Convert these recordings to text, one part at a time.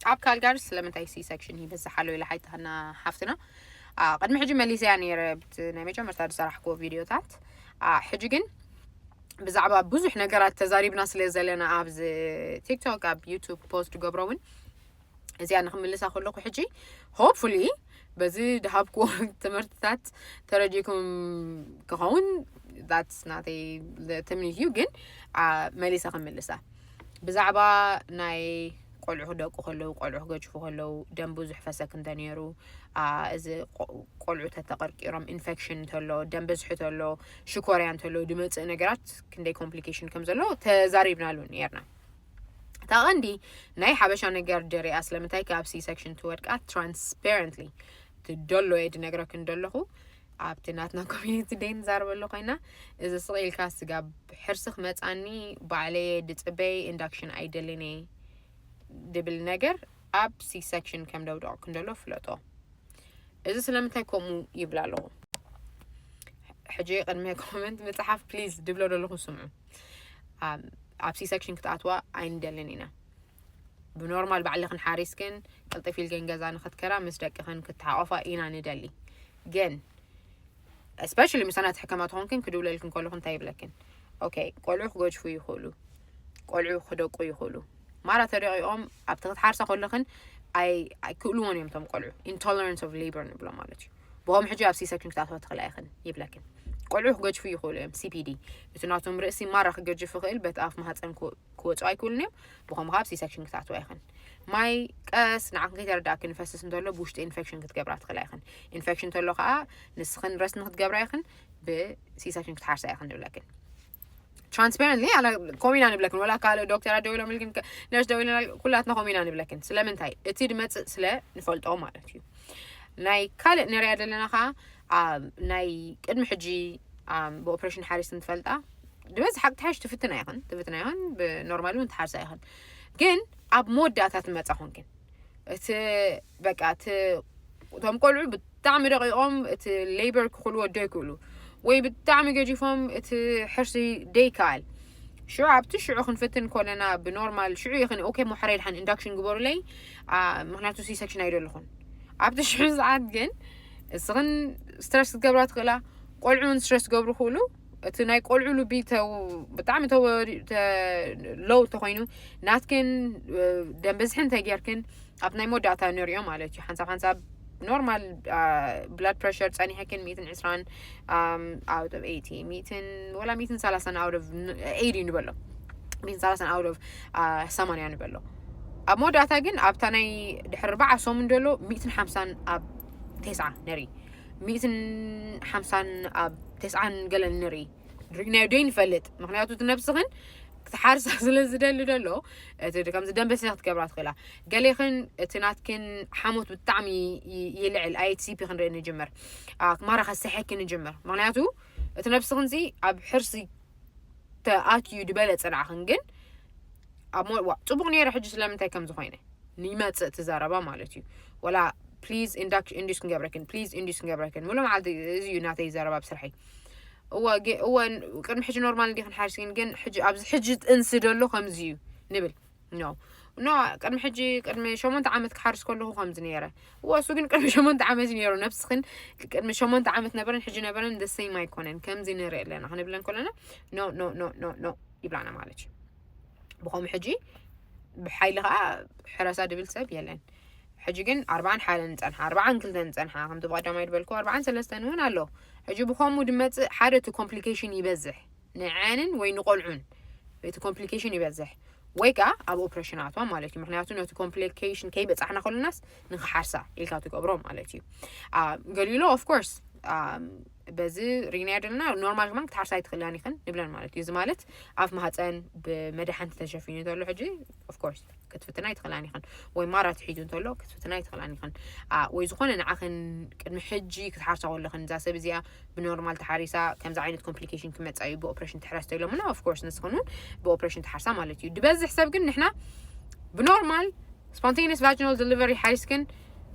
ኣብ ካልጋሪ ስለምንታይ ሲ ሰክሽን ይበዝሕ ኣሎ ኢላ ሓይታና ሓፍትና። አ፣ ቅድሚ ሕጂ መሊሰያ ነይረ ብቲ ናይ መጀመርታ ዝሰራሕክዎ ቪድዮታት። አ፣ ሕጂ ግን ብዛዕባ ብዙሕ ነገራት ተዛሪብና ስለ ዘለና ኣብዚ ቲክቶክ፣ ኣብ ዩቱብ ፖስት ገብሮ እውን እዚኣ ንክምልሳ ከለኩ ሕጂ ሆፕፉሊ በዚ ድሃብክዎ ትምህርትታት ተረዲእኩም ክኸውን that's not a ትምኒት እዩ። ግን አ፣ መሊሰ ክምልሳ ብዛዕባ ናይ ቆልዑ ክደቁ ከለዉ፣ ቆልዑ ክገጅፉ ከለዉ፣ ደም ብዙሕ ፈሰክ እንተነይሩ፣ አ፣ እዚ ቆ- ቆልዑ ተተቐርቂሮም ኢንፌክሽን እንተሎ፣ ደም በዝሒ እንተሎ፣ ሽኮርያ እንተሎ ድመፅእ ነገራት ክንደይ ኮምፕሊኬሽን ከም ዘሎ ተዛሪብናሉ ነርና። እታ ቀንዲ ናይ ሓበሻ ነገር ደሪኣ ስለምንታይ ካብ ሲ ሰክሽን ትወድቃ ትራንስፓረንትሊ ትደሎ እየ ድነግረክን ደለኹ። ኣብቲ ናትና ኮሚኒቲ ደይ ንዛረበሉ ኮይና፣ እዚ ስቕ ኢልካ ስጋብ ሕርሲ ክመፃኒ ባዕለየ ድፅበይ ኢንዳክሽን ኣይደልን እየ ድብል ነገር ኣብ ሲ ሰክሽን ከም ደውደቕክን ደሎ ፍለጦ። እዚ ስለምንታይ ከምኡ ይብላ ኣለኹ? ሕጂ ቅድሚ ኮመንት ምፅሓፍ ፕሊዝ ድብሎ ደለኹ ስምዑ። ኣብ- ኣብ ሲ ሰክሽን ክትኣትዋ ኣይንደልን ኢና። ብኖርማል ባዕልኽን ሓሪስክን ቅልጥፍ ኢልክን ገዛ ንክትከራ ምስ ደቅኽን ክትሓቆፋ ኢና ንደሊ። ግን እስፔሻሊ ምሳና ትሕከማ ትኾንክን ክድውለልክን ከለኹ እንታይ ይብለክን? ኦኬ፣ ቆልዑ ክገጅፉ ይኽእሉ፣ ቆልዑ ክደቁ ይኽእሉ። ማራ ተደቂቖም ኣብቲ ክትሓርሳ ከለኽን ኣይ ኣይክእልዎን እዮም እቶም ቆልዑ። ኢንቶለራንስ ኦፍ ሌበር ንብሎ ማለት እዩ። ብኸም ሕጂ ኣብ ሲ ሰክሽን ክትኣትዋ ትኽእላ ኢኽን ይብለክን። ቆልዑ ክገጅፉ ይኽእሉ እዮም። ሲ ፒ ዲ እቲ ናቶም ርእሲ ማራ ክገጅፍ ይኽእል፣ በቲ ኣፍ ማህፀን ክወ- ክወፁ ኣይክእሉን እዮም። ብኸም ካብ ሲ ሰክሽን ክትኣትዋ ኢኽን። ማይ ቀስ ንዓኽን ከይተረዳእክን ፈስስ እንተሎ ብውሽጢ ኢንፌክሽን ክትገብራ ትኽእላ ኢኽን። ኢንፌክሽን እንተሎ ከዓ ንስኽን ረስት ንክትገብራ ኢኽን፣ ብሲ ሰክሽን ክትሓርሳ ኢኽን ንብለክን። ትራንስፓረንትሊ ኣና ከምኡ ኢና ንብለክን። ወላ ካልእ ዶክተራት ደው ኢሎም ኢልክን፣ ነርስ ደው ኢልና፣ ኩላትና ከምኡ ኢና ንብለክን። ስለምንታይ? እቲ ድመፅእ ስለ ንፈልጦ ማለት እዩ። ናይ ካልእ ንሪኣ ዘለና ከዓ ኣብ ናይ ቅድሚ ሕጂ ኣም፣ ብኦፕሬሽን ሓሪስን ትፈልጣ ድበዝሕ ሓቂ ትሓሽ ትፍትና ኢኽን ትፍትና ኢኽን ብኖርማል እውን ትሓርሳ ኢኽን። ግን ኣብ መወዳእታ ትመፃ ኮንክን እቲ በቃ እቲ እቶም ቆልዑ ብጣዕሚ ደቂቖም እቲ ሌበር ክኽልዎ ዶ ይክእሉ ወይ ብጣዕሚ ገጂፎም እቲ ሕርሲ ደይከኣል። ሽዑ ኣብቲ ሽዑ ክንፍትን ኮለና ብኖርማል ሽዑ ይኽን ኦኬ፣ ሞሐረ ድሓን ኢንዳክሽን ግበሩለይ። አ፣ ምክንያቱ ሲ ሰክሽን ኣይደለኹን ኣብቲ ሽዑ ሰዓት። ግን እስኽን ስትረስ ክትገብራ ትኽእላ፣ ቆልዑ እውን ስትረስ ክገብሩ ክእሉ። እቲ ናይ ቆልዑ ልቢ ተው- ብጣዕሚ ተወ- ተ- ሎው ተኮይኑ ናትክን እ፣ ደም ብዝሒ እንተጌርክን ኣብ ናይ መወዳእታ ንሪኦ ማለት እዩ። ሓንሳብ ሓንሳብ ኖርማል ብላድ ፕረሸር ፀኒሐክን ሚእትን ዕስራን out of eighty ሚእትን ወላ ሚእትን ሰላሳን out of eighty ንበሎ፣ ሚእትን ሰላሳን out of ሰማንያ ንበሎ። ኣብ መወዳእታ ግን ኣብታ ናይ ድሕሪ ኣርባዓ ሰሙን ደሎ ሚእትን ሓምሳን ኣብ ተስዓ ንርኢ፣ ሚእትን ሓምሳን ኣብ ተስዓን ገለን ንርኢ። ሪግናዮ ደይ ንፈልጥ። ምክንያቱ እቲ ነብስኽን ክትሓርሳ ስለ ዝደሊ ደሎ እቲ ከምዚ ደንበ ስለ ክትገብራ ትኽእላ። ገሌኽን እቲ ናትክን ሓሞት ብጣዕሚ ይ- ይልዕል። ኣይ ኤች ሲ ፒ ክንርኢ ንጅምር። አ፣ ማራ ከስሐኪ ንጅምር። ምክንያቱ እቲ ነብስኽን ሲ ኣብ ሕርሲ ተኣትዩ ድበለ ፅንዓኽን ግን ኣብ ሞ- ዋ፣ ፅቡቕ ነይረ። ሕጂ ስለምንታይ ከም ዝኾይነ ንይመፅእ እቲ ዘረባ ማለት እዩ። ወላ ፕሊዝ ኢንዳክሽን ኢንዱስ ክንገብረክን፣ ፕሊዝ ኢንዱስ ክንገብረክን ሙሉ መዓልቲ እዚ እዩ ናተይ ዘረባ ብስርሐይ። እወ ጌ- እወ ቅድሚ ሕጂ ኖርማል እንዲ ክንሓርስ ግን ግን ሕጂ ኣብዚ ሕጂ ጥንሲ ደሎ ከምዚ እዩ ንብል። ኖ ኖ ቅድሚ ሕጂ ቅድሚ ሸሞንተ ዓመት ክሓርስ ከለኹ ከምዚ ነይረ። እወ እሱ ግን ቅድሚ ሸሞንተ ዓመት እዩ ነይሩ። ነብስኽን ቅድሚ ሸሞንተ ዓመት ነበረን ሕጂ ነበረን ደሰይም ኣይኮነን። ከምዚ ንርኢ ኣለና ክንብለን ከለና ኖ ኖ ኖ ኖ ኖ ይብላና ማለት እዩ። ብኸምኡ ሕጂ ብሓይሊ ከዓ ሕረሳ ድብል ሰብ የለን። ሕጂ ግን ኣርባዓን ሓደን ንፀንሓ፣ ኣርባዓን ክልተን ንፀንሓ፣ ከምቲ ብቐዳማይ ዝበልኩ ኣርባዓን ሰለስተን እውን ኣሎ። ሕጂ ብኸምኡ ድመፅእ ሓደ እቲ ኮምፕሊኬሽን ይበዝሕ፣ ንዐንን ወይ ንቆልዑን እቲ ኮምፕሊኬሽን ይበዝሕ፣ ወይ ከዓ ኣብ ኦፕሬሽን ኣትዋ ማለት እዩ። ምክንያቱ ነቲ ኮምፕሊኬሽን ከይበፃሕና ከሉናስ ንክሓርሳ ኢልካ ትገብሮ ማለት እዩ። አ፣ ገሊኡ ኦፍኮርስ በዚ ሪግናዮ ደለና ኖርማል ከማን ክትሓርሳ ኣይትኽእላን ኢኽን ንብለን ማለት እዩ። እዚ ማለት ኣፍ ማህፀን ብመድሓንቲ ተሸፊኑ ዘሎ ሕጂ ኦፍኮርስ ክትፍትና ኣይትኽእላን ኢኽን፣ ወይ ማራ ትሒዙ እንተሎ ክትፍትና ኣይትኽእላን ኢኽን። አ፣ ወይ ዝኾነ ንዓኽን ቅድሚ ሕጂ ክትሓርሳ ከለኽን እዛ ሰብ እዚኣ ብኖርማል ተሓሪሳ ከምዚ ዓይነት ኮምፕሊኬሽን ክመፃ እዩ ብኦፕሬሽን ትሕረስ ተኢሎምና ኦፍኮርስ ንስኽን እውን ብኦፕሬሽን ትሓርሳ ማለት እዩ። ድበዝሕ ሰብ ግን ንሕና ብኖርማል ስፖንቴኒየስ ቫጂናል ደሊቨሪ ሓሪስክን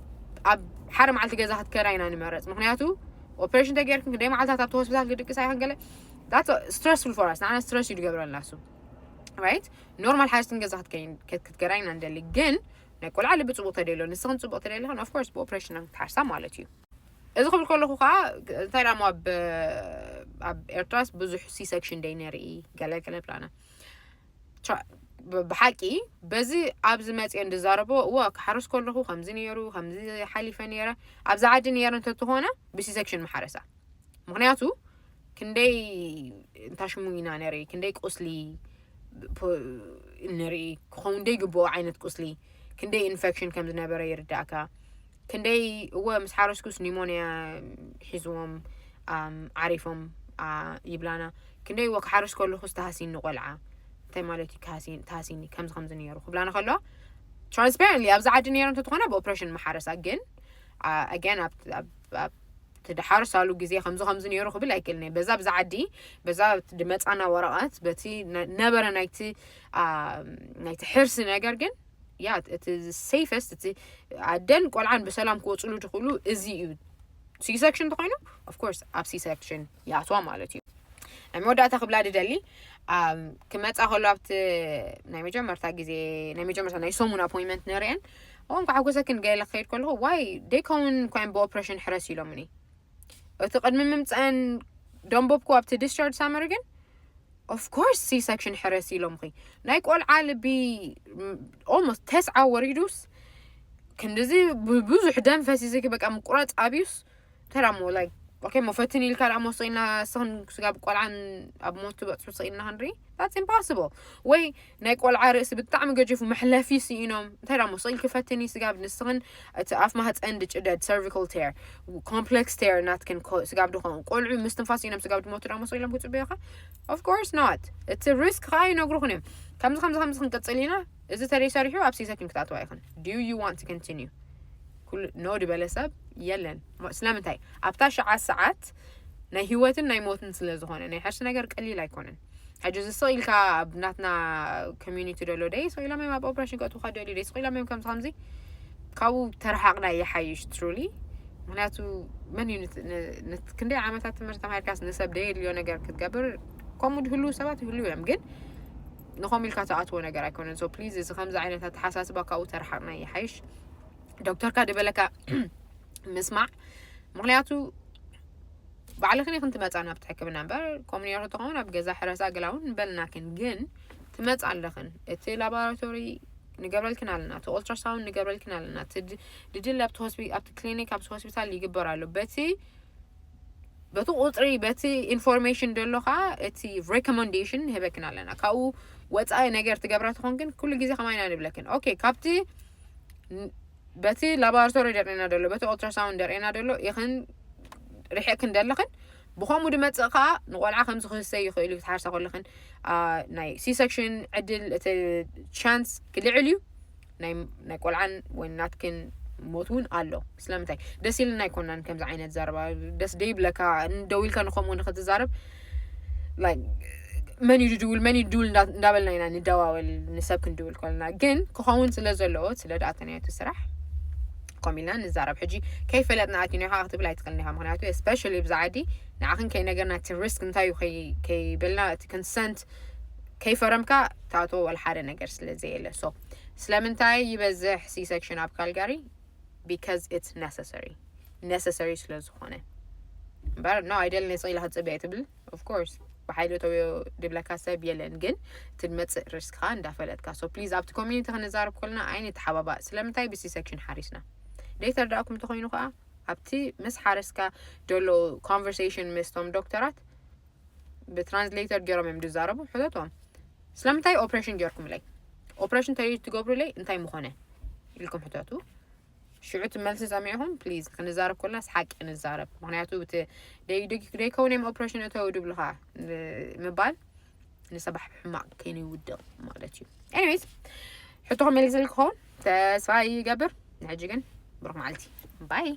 ኣብ ሓደ መዓልቲ ገዛ ክትከራ ኢና ንመረፅ። ምክንያቱ ኦፕሬሽን ተገይርክን ክንደይ መዓልታት ኣብቲ ሆስፒታል ክድቅሳ ይክን ገለ ስትረስፉል ፎር ኣስ ንዓና ስትረስ እዩ ዝገብረልና እሱ ራይት። ኖርማል ሓሪስክን ገዛ ክትከራ ኢና ንደሊ። ግን ናይ ቆልዓ ልቢ ጽቡቕ ተደልዮ፣ ንስኽን ጽቡቕ ተደልዮኽን፣ of course፣ ብኦፕሬሽን ክትሓርሳ ማለት እዩ። እዚ ክብል ከለኹ ከዓ፣ እንታይ ዳሞ ኣብ፣ ኣብ ኤርትራስ ብዙሕ C-section ደይ ንርኢ፣ ገለ ገለ ብላና። ትራ-፣ ብ-፣ ብሓቂ፣ በዚ ኣብዚ መጽየ እንድዛረቦ፣ እወ፣ ክሓርስ ከለኹ ከምዚ ነይሩ፣ ከምዚ ሓሊፈ ነይረ፣ ኣብዚ ዓዲ ነይረ እንተትኾነ፣ ብ C-section ምሓረሳ። ምኽንያቱ፣ ክንደይ እንታሽሙ ኢና ንርኢ፣ ክንደይ ቁስሊ ፖ-፣ ንርኢ፣ ክኸውን ደይግብኦ ዓይነት ቁስሊ፣ ክንደይ ኢንፌክሽን ከም ዝነበረ ይርዳእካ። ክንደይ፣ እወ፣ ምስ ሓረስኩስ ኒሞንያ ሒዝዎም፣ ኣም፣ ዓሪፎም፣ ኣ፣ ይብላና። ክንደይ፣ እወ፣ ክሓርስ ከለኹስ ተሃሲኒ ቆልዓ። እንታይ ማለት እዩ፣ ክሃሲ-፣ ተሃሲኒ፣ ከምዚ፣ ከምዚ ነይሩ ክብላና ከለዋ፣ ትራንስፓረንትሊ፣ ኣብዚ ዓዲ ነይረ እንተትኾነ ብኦፕሬሽን መሓረሳ። ግን፣ ኣ፣ ኣገን፣ ኣብ፣ ኣብ፣ ኣብ ትድሓርሳሉ ግዜ ከምዚ፣ ከምዚ ነይሩ ክብል ኣይክእልን እየ። በዛ፣ ብዛ ዓዲ፣ በዛ ድመጻና ወረቐት፣ በቲ ነ-፣ ነበረ ናይቲ፣ ኣ፣ ናይቲ ሕርሲ ነገር ግን፣ ያ፣ እቲ ሴፈስት፣ እቲ ኣደን ቆልዓን ብሰላም ክወጽሉ ዝኽእሉ እዚ እዩ። C-section እንተኾይኑ፣ of course፣ ኣብ C-section ይኣትዋ ማለት እዩ። ናይ መወዳእታ ክብላ ድደሊ፣ ኣም፣ ክመጻ ከሎ ኣብቲ ናይ መጀመርታ ግዜ፣ ናይ መጀመርታ ናይ ሰሙን ኣፖይንትመንት ነርአን፣ እዋን ክሓጎሰክን ገለ ክኸይድ ከለኹ፣ ዋይ፣ ደይከውን እኳ እዮም ብኦፕሬሽን ሕረስ ኢሎምኒ። እቲ ቅድሚ ምምጽአን ደንበብኩ ኣብቲ ዲስቻርጅ ሳመር ግን፣ of course፣ C-section ሕረስ ኢሎምኺ። ናይ ቆልዓ ልቢ፣ ም፣ ኦልሞስት ተስዓ ወሪዱስ፣ ክንድዚ ብ-፣ ብዙሕ ደም ፈሲስኪ፣ በቃ ምቁራጽ ኣብዩስ፣ እንታይ ደኣ እሞ፣ ላይክ፣ ኦኬ፣ እሞ ፈትን ኢልካ ደኣ እሞ ስቕ ኢልና፣ ንስኽን ስጋብ ቆልዓን ኣብ ሞት ትበጽሑ ስቕ ኢልና ክንርኢ? That's impossible። ወይ ናይ ቆልዓ ርእሲ ብጣዕሚ ገጂፉ መሕለፊ ስኢኖም፣ እንታይ ደኣ እሞ ስቕ ኢልኪ ፈትኒ ስጋብ ንስኽን እቲ ኣፍ ማህጸን ድጭደድ፣ ሰርቪካል ቴር፣ ኮምፕሌክስ ቴር ናትክን ኮ-፣ ስጋብ ድኾን ቆልዑ ምስትንፋስ ስኢኖም ስጋብ ድሞቱ ደኣ እሞ ስቕ ኢሎም ክጽበዩኻ? Of course not። እቲ ሪስክ ከኣ ይነግሩኽን እዮም። ከምዚ፣ ከምዚ፣ ከምዚ ክንቅጽል ኢና፣ እዚ ተደይ ሰሪሑ ኣብ C-section ክትኣትዋ ኢኽን። Do you want to continue? ኩሉ ኖ ድበለ ሰብ የለን። ሞ-፣ ስለምንታይ? ኣብታ ሸዓ ሰዓት ናይ ህይወትን ናይ ሞትን ስለ ዝኾነ፣ ናይ ሕርሲ ነገር ቀሊል ኣይኮነን። ሕጂ እዚ ስቕ ኢልካ ኣብ ናትና ኮሚዩኒቲ ደሎ ደይ ስቕ ኢሎም እዮም ኣብ ኦፕሬሽን ከእትውኻ ደልዩ ደይ ስቕ ኢሎም እዮም ከምዚ ከምዚ ካብኡ ተረሓቕና ይሓይሽ ትሩሊ። ምኽንያቱ መን እዩ ነት-፣ ነ-፣ ነት-፣ ክንደይ ዓመታት ትምህርቲ ተማሂርካስ ንሰብ ደየድልዮ ነገር ክትገብር ከምኡ ድህልዉ ሰባት ይህልዉ እዮም፣ ግን ንኸም ኢልካ ትኣትዎ ነገር ኣይኮነን። So ፕሊዝ እዚ ከምዚ ዓይነት ኣተሓሳስባ ካብኡ ተረሓቕና ይሓይሽ። ዶክተርካ ድበለካ ምስማዕ። ምኽንያቱ ባዕልኽን ኢኽን ትመጻ ናብቲ ሕክምና እምበር፣ ኮሚኒዮር ተኸውን ኣብ ገዛ ሕረሳ ገላውን በልናክን፣ ግን ትመጻ ኣለኽን። እቲ ላቦራቶሪ ንገብረልክን ኣለና፣ እቲ ኦልትራሳውንድ ንገብረልክን ኣለና፣ እቲ ድ-፣ ድድል ኣብቲ ሆስፒ-፣ ኣብቲ ክሊኒክ፣ ኣብቲ ሆስፒታል ይግበር ኣሎ። በቲ በቲ ቁጽሪ፣ በቲ ኢንፎርሜሽን ደሎ ኸኣ እቲ ሬኮመንዴሽን ንህበክን ኣለና። ካብኡ ወጻኢ ነገር ትገብራ ትኾንክን ኩሉ ግዜ ከማይና ንብለክን። ኦኬ፣ ካብቲ ን-፣ በቲ ላቦራቶሪ ደርኤና ደሎ፣ በቲ ኦልትራሳውንድ ደርኤና ደሎ፣ ኢኽን ርሒቕክን ደለኽን፣ ብኸምኡ ድመጽእ ኸኣ ንቆልዓ ከምዚ ክህሰ ይኽእል እዩ፣ ክትሓርሳ ከለኽን፣ ኣ፣ ናይ ሲ-ሰክሽን ዕድል፣ እቲ ቻንስ ክልዕል እዩ። ናይ፣ ናይ ቆልዓን ወይ ናትክን ሞት እውን ኣሎ። ስለምንታይ? ደስ ኢልና ኣይኮናን ከምዚ ዓይነት ዘረባ። ደስ ደይብለካ፣ ደው ኢልካ ንኸምኡ ንኽትዛረብ፣ ላይክ፣ መን እዩ ድድውል፣ መን እዩ ድድውል እንዳ-፣ እንዳበልና ኢና ንደዋወል፣ ንሰብ ክንድውል ከለና። ግን ክኸውን ስለ ዘለዎ፣ ስለ ደኣ እቲ ናይ እቲ ስራሕ፣ ኮም ኢልና ንዛረብ። ሕጂ ከይፈለጥና ኣቲና ኢኻ ክትብል ኣይትኽእልን ኢኻ። ምኽንያቱ፣ ስፔሻሊ ብዛ ዓዲ፣ ንዓኽን ከይነገርና እቲ ሪስክ እንታይ እዩ ከይ-፣ ከይበልና፣ እቲ ኮንሰንት ከይፈረምካ ትኣትዎ ዋላ ሓደ ነገር ስለ ዘየለ። ሶ፣ ስለምንታይ ይበዝሕ ሲ-ሰክሽን ኣብ ካልጋሪ? Because it's necessary። ነሰሰሪ ስለ ዝኾነ። እምበር፣ ኖ፣ ኣይደልን፣ ስቕ ኢላ ክትጽበ እየ ትብል። ኦፍ ኮርስ፣ ብሓይሊ እተውዮ ድብለካ ሰብ የለን፣ ግን እቲ ድመጽእ ሪስክ ኸኣ እንዳፈለጥካ። ሶ፣ ፕሊዝ፣ ኣብቲ ኮሚኒቲ ክንዛረብ ከለና ኣይንተሓባባእ። ስለምንታይ ብሲ-ሰክሽን ሓሪስና? ደይተረዳእኩም እንተኾይኑ ኸኣ፣ ኣብቲ ምስ ሓረስካ ደሎ ኮንቨርሴሽን ምስቶም ዶክተራት ብትራንስሌተር ገይሮም እዮም ዝዛረቡ። ሕተቶም፣ ስለምንታይ ኦፕሬሽን ገይርኩምለይ? ኦፕሬሽን እንተዘይትገብሩለይ እንታይ ምኾነ? ኢልኩም ሕተቱ። ሽዑ እቲ መልሲ ሰሚዕኹም፣ ፕሊዝ፣ ክንዛረብ ከለናስ ሓቂ ንዛረብ። ምኽንያቱ፣ እቲ ደይ-፣ ደይ-፣ ደይከውን እዮም ኦፕሬሽን እተው ድብሉኻ ን-፣ ምባል ንሰባሕ ሕማቕ ከይንውድቕ ማለት እዩ። ኤኒዌይስ፣ ሕቶኹም መሊሰልኩም ክኸውን ተስፋ ይገብር። ንሕጂ ግን ብሩኽ መዓልቲ። ባይ።